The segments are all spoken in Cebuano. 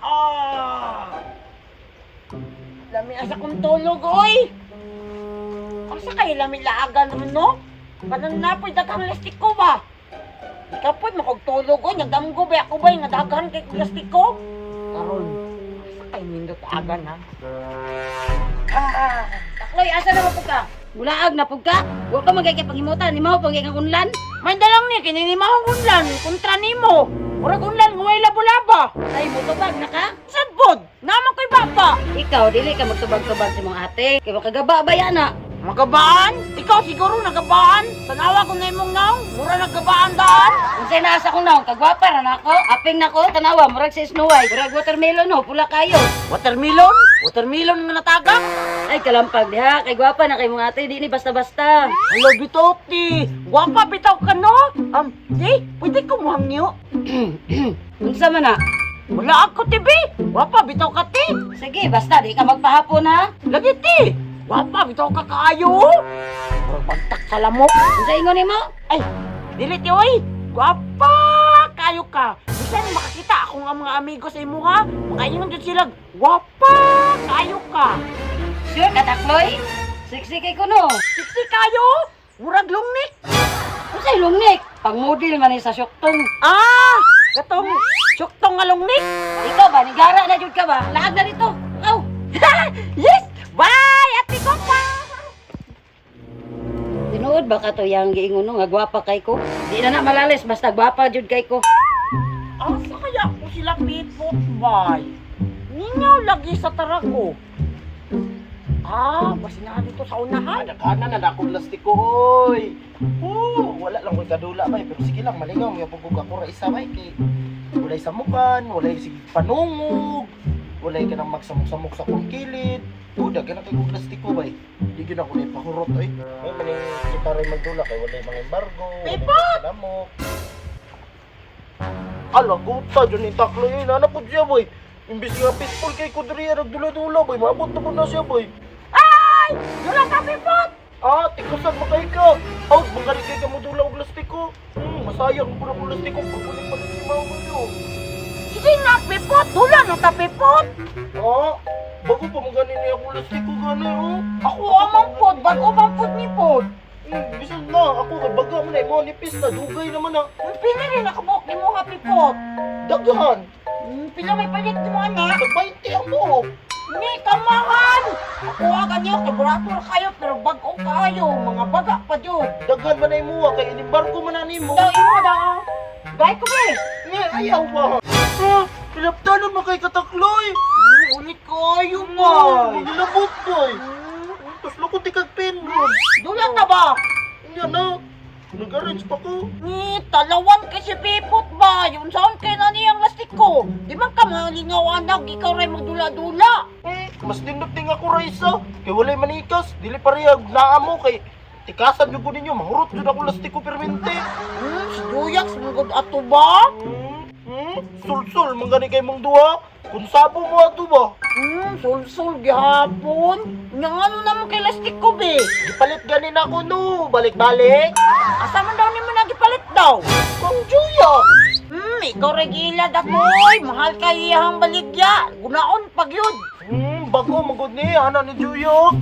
Ah! Lami asa kong tulog, oy! Asa kayo lami laagan naman, no? Kanan na po'y daghang lastiko ba? Ikaw po'y makagtulog, oy. Nagdamgo ba ako ba yung daghan kay kong lastiko? Karon, asa kayo nindot agan, ha? Ah! Takloy, asa na mo ka? Mulaag na pug ka? Wa ka magay kay panghimutan, ni mao pangay kang unlan. May dalang ni, kininimahong unlan, kontra nimo. Murag unlan, nguway labo-laba. Ay, mutubag na ka? Sadbod, naman ko'y baba. Ikaw dili ka magtubag-tubag sa imong ate. Kay makagaba ba yan na? Magabaan? Ikaw siguro nagabaan? Tanawa ko na imong naong, mura nagabaan daan. Unsay naa sa akong naong, kagwapa ra na ako. Aping nako, tanawa murag sa Snow White, murag watermelon ho, pula kayo. Watermelon? Watermelon nga natagak? Ay, kalampag diha, kay gwapa na kay mong ate, di ni basta-basta. Hello, bitoti. Gwapa bitaw ka, no? Di, pwede ko muhangyo. Unsa man na? Wala ako, tibi. Gwapa bitaw ka, ti. Sige, basta di ka magpahapon ha. Lagi, ti. Gwapa bitaw ka kaayo. Murag bagtak sa lamok. Unsa ingon nimo? Ay, dili ti, oy. Gwapa kayo ka. Bisan makakita ako nga mga amigo sa imuha, makaingon jud sila, gwapa kayo ka. Sure ka, Takloy? Sexy kay kuno. Siksi kayo? Murag lungnik. Unsay lungnik? Pang-model man ni sa syoktong. Ah, katong syuktong nga lungnik. Ikaw ba, nigara na jud ka ba? Laag na dito. Aw! Yes! Bye, Ate Kopa! Tinuod ba ka to yang giingon no nga gwapa kay ko? Di na na malalis basta gwapa jud kay ko. Asa kaya ko sila pipot, bay? Ningaw lagi sa tarago. Ah, basta na dito sa unahan. Nakaana na na akong lastiko, oy. Oh, wala lang ko'y kadula bay, pero sige lang malingaw mo pug ako ra isa bay kay walay samukan, walay sig panungog, walay ka nang magsamok-samok sa kong kilid. Duda ka na kay kong lastiko bay. Di gyud ako na pahurot oy. May maning kita rin magdula kay walay mga embargo, walay mga lamok. Ala, guta dyan ni taklo yun. Ano po siya, boy? Imbis nga peaceful kay Kudriya, nagdula-dula, boy. Maabot na po na siya, boy. Ay! Dula ka, pipot! Ah, tikusan mo kay ka. Out, mangari kay ka mo dula og lastiko. Masayang po na kong lastiko. Pagkulit pa rin si mama niyo. Sige na, pipot! Dula na ta, pipot! Ah, bago pa mangani niya akong lastiko gani, oh. Ako amang pod, bago mang pod ni pod. Bisan na, ako kay baga man ay mo nipis na dugay naman na. Pila rin nakabuok ni mo nga, pipot. Daghan. Pila may palit ni mo, anak. Tag 20 ang buhok. Ni, kamahan! Ako aga niyo, kaburato ra kayo, pero bag-o kayo, mga baga pa jud. Daghan man ay mo kay inimbarko man na nimo. Daw imo daw. Gay ko be. Nga ayaw ba? Ah, pinaptanon mo kay katakloy. Ulit kayo ba? Nilabot boy. Tapos lukot di kag ron. Dula ta ba? Nga na. Nag-arrange pa ko. Ni, talawan kay si Pipot ba? Yung sound kay na niyang lastik ko. Di man ka malingaw anak, ikaw ray magdula-dula. Mas nindot ting ako Raisa. Kay walay manikas, dili parehag naa mo kay tikasan jud ko ninyo, mahurot jud ako lastiko permente. Si Juyax, mugod ato ba? Sulsul man gani kay mong duha. Kung sabo mo ato ba? Sulsul gihapon. Nya ano naman kay lastik ko be? Gipalit gani na ako no, balik-balik. Asa man daw nimo nagipalit daw? Kung Juya. Ikaw ray gilad akoy. Mahal kay iyang baligya. Gunaon pag yun. Bago magud ni ana ni Juya.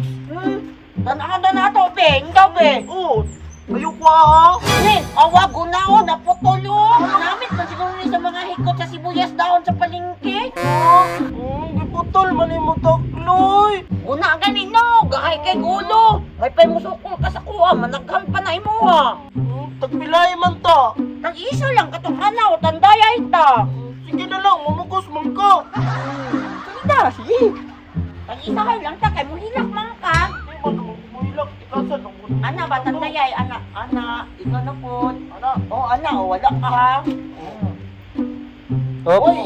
Tanaw na nato be, ingaw be. Oh, ayoko ah. Ni, awa gunaon naputol oh. Namit man siguro ni sa mga hikot sa sibuyas daon sa palengke. Giputol man nimo takloy. Guna gani no, gahay kay gulo. May pay musukol ka sa kuha, managhan pa na imuha. Tagpilay man ta. Tag isa lang katong anaw, tandayay ta. Sige na lang, mamugos man ka. Sige na, sige. Tag isa kay lang ta kay muhilak man ka. Di man naman kumuhilak, tikasan ako. Ana ba tandayay, ana, ana, ikaw na pod. Ana. Oh, ana, oh, wala ka ha. Oy.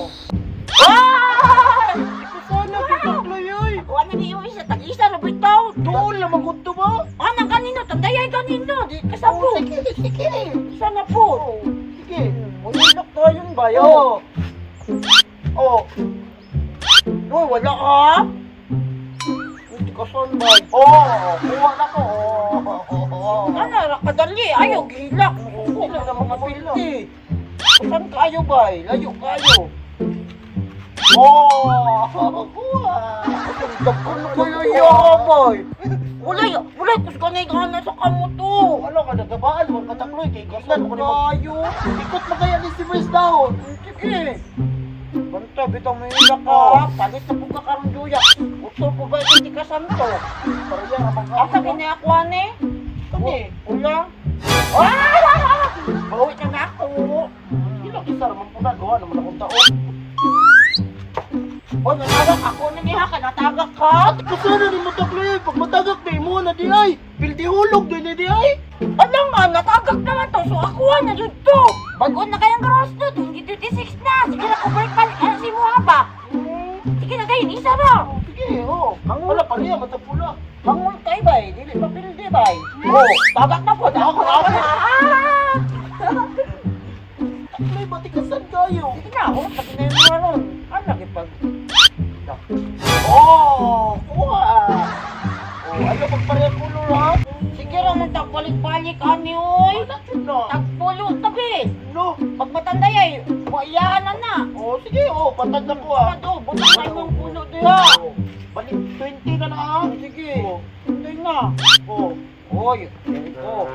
Ah! Tikasan na takloy oy. O ano ni yung isa, tag-isa na bitaw. Doon lang magudto ba? Ana kanino, tandayay kanino, di kasabo. Oh, sige, sige. Isa na po. Sige. Muhilak tayo ba Oh. Oh. Uy, wala ka. Uy, tikasan ba? Oh, kuha na ko. Oh. Ana, rakadali. Ayaw, gilak. Mukuha na mga pilti. Saan kayo ba? Layo kayo. Oh, kuha. Daghan kayo yabay. Walay, walay kus ganay gana sa kamo to. Wala ka nagabaan mo katakloy kay gislan mo ni mag Kayo. Ikot mo kaya ni si Boys dahon. Sige. Banta bitaw may ila ka. Palit na po ka karon juya. Utol po ba iti ka santo? Pareha ra man ka. Asa kini ako ani? Kani? Ula. Ah! Bawi na na ako. Ila kisa ra man po na gawa naman akong taon. O, nanawag ako na niya ka, natagak ka. Kasana ni mo takloy pag matagak na imo na di ay. Pildi hulog di ni di ay. Ano nga, natagak naman to. So ako na jud to. Bago na kayang gross to, 2026 na. Sige na, kubalik balik ano si Muha ba? Sige na gayon, isa ra. Sige, oh. Wala pa niya matapula. Mangul kay bay, dili pa pildi bay. Oh, tagak na po. Ako ako na. Ah! Takloy batikasan kayo. Sige na, oh, pag na yung mga ron. Ano lagi pag... Oh, kuha. Oh, ano pag pareha kulor ha? Sige ra man tagpalit-balik ani oy. Wala jud na. Tagpulo tabi. No. Pag matanda yay, maiyahan na na. Oh, sige, oh, patag na ko ah. Ano, butang na imong puno diha. Oh, balik 20 na na ah. Sige. Oh, Hindi na. oh. Oy, oh.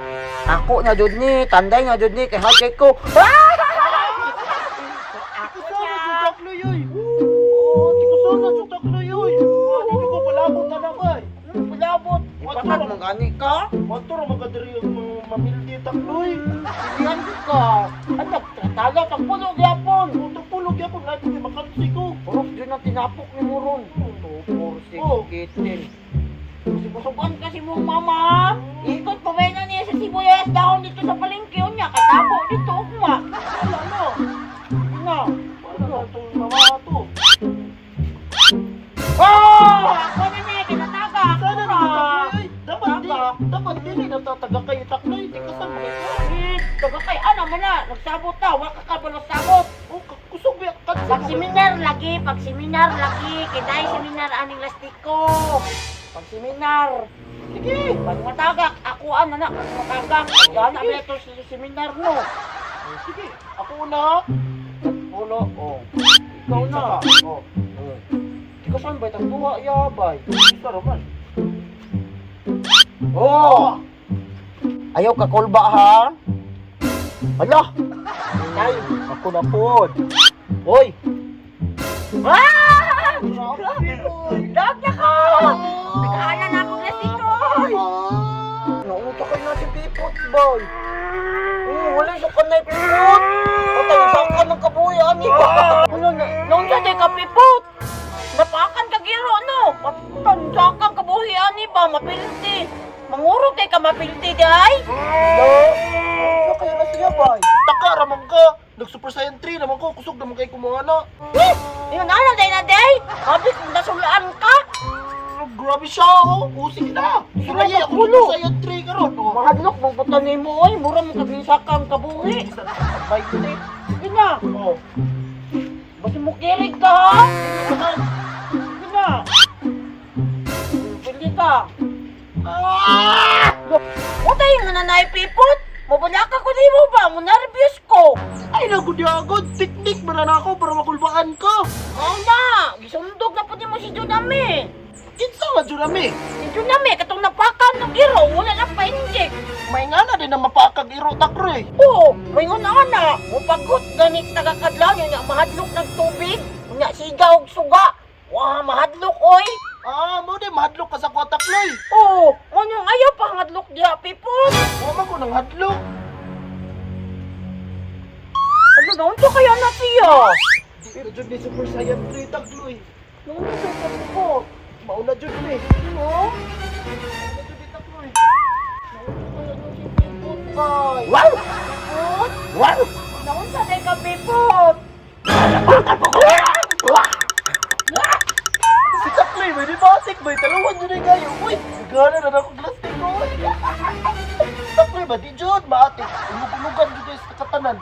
Ako na jud ni, tanday na jud ni kay hatay ko. Ah! Tikusana jud takloy oy. Oh, tikusana jud takloy oy. Ah, dito ko palabot na na bay. Palabot. Ipatag mo gani ka? Wato ra makadiri ang mga mamildi takloy. Pilihan ka. Anak, tala tagpulo gyapon. Oh, tagpulog gyapon lahat kay makansi ko. Puros jud ang tinapok ni Moron. 2, 4, 6, Oh. 8, 10. Subuan kasi mo mama. Ikot pa na niya sa sibuyas dahon dito sa palengke unya kay tabo dito ugma. Wala na. Sige na. Wala na itong mama to. Oh! Ako na niya kinataga. Sana Ako na ra. takloy oy. Dapat di, Taga. dapat dili natataga kayo takloy. Tikasan mo kayo. Eh, taga kay ana man na, nagsabot ta, wa ka kabalo sabot. Oh, kusog ba kansi. Pag seminar lagi, pag seminar lagi, kay dai seminar aning lastiko. Pag seminar. Sige. Pag matagak, ako ana na, pag matagak, yan ang ito sa seminar no. Oh, sige, ako una. Pulo, oh. Ikaw na. Oh, Oh. Di ka saan ba itang duha yabay? isa raman. Oh! Ayaw ka kulba ha? Hala! Ay, Ako na po. Hoy! Ah! Dog na ko! Naghahala na akong lastiko! Nauta kayo na si Pipot, boy. Oh, wala sa kanay Pipot. Patay sa ka ng kabuya ni. Ano na? Naunsa day ka Pipot? Napakan ka giro no. Patansa kang kabuhi ani ba mapilti. Mangurog day ka mapilti di ay. No! Ano kaya na siya, bay? Taka, ramang ka! Nag-Super Saiyan 3 naman ko, kusog naman kayo kumuha na. Eh, yun ano day na day? Sabi kung nasulaan ka. Ah, grabe siya, oh! Usik na! Suraya, ako Ulo. Super Saiyan 3 karon, oh! Mahadlok mong butan mo oy, mura mo kag kang kabuhi. Bay, hindi. Sige na. Oh. Basta mo kirig ka ha. Naman. Sige na. Pili ka. Ah! Utay mo na naipipot. Mabala ka ko di mo ba? Mo nervous ko. Ay, naku, di agad! Teknik man na ako para makulbaan ka! Oo na. Gisundog na po di mo si Junami. Kinsa nga, Junami? Si Junami, katong napakan ng giro, wala na pa-inject. May nga na din na mapakag iro takro eh. Oo, may una na. Mupagot ganit tagakadlaw, yun nga mahadlok ng tubig. Nga siga og suga. Wah, mahadlok oy. Ah, mo di mahadlok ka sa kuha takloy. Oo, manong ayaw pa hadlok diha pipot. Wa man ko nang hadlok. Ano na, unsa kaya na siya? Di na jud ni Super Saiyan 3 takloy. Naunsa ka pipot? Mauna jud ni. No? Mauna jud ni takloy. Wow! Pipot? Wow! Naunsa day ka pipot? Si takloy may di batik may talawan jud ni kayo. Uy, gana na ako plastic ko. Uy. Takloy ba di jud maatik. Ulug-ulugan jud sa katanan.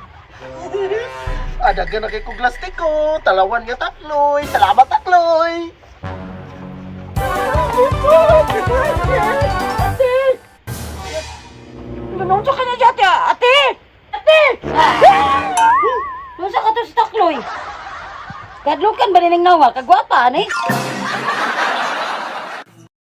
Adagan na kay kog plastic ko. Talawan nga takloy. Salamat takloy. Pipot! Ate! Naunsa ka na dyan, ate? Ate! Ate! Unsa ka to sa takloy? Kadlukan ba ning nawa? Kagwapa ani?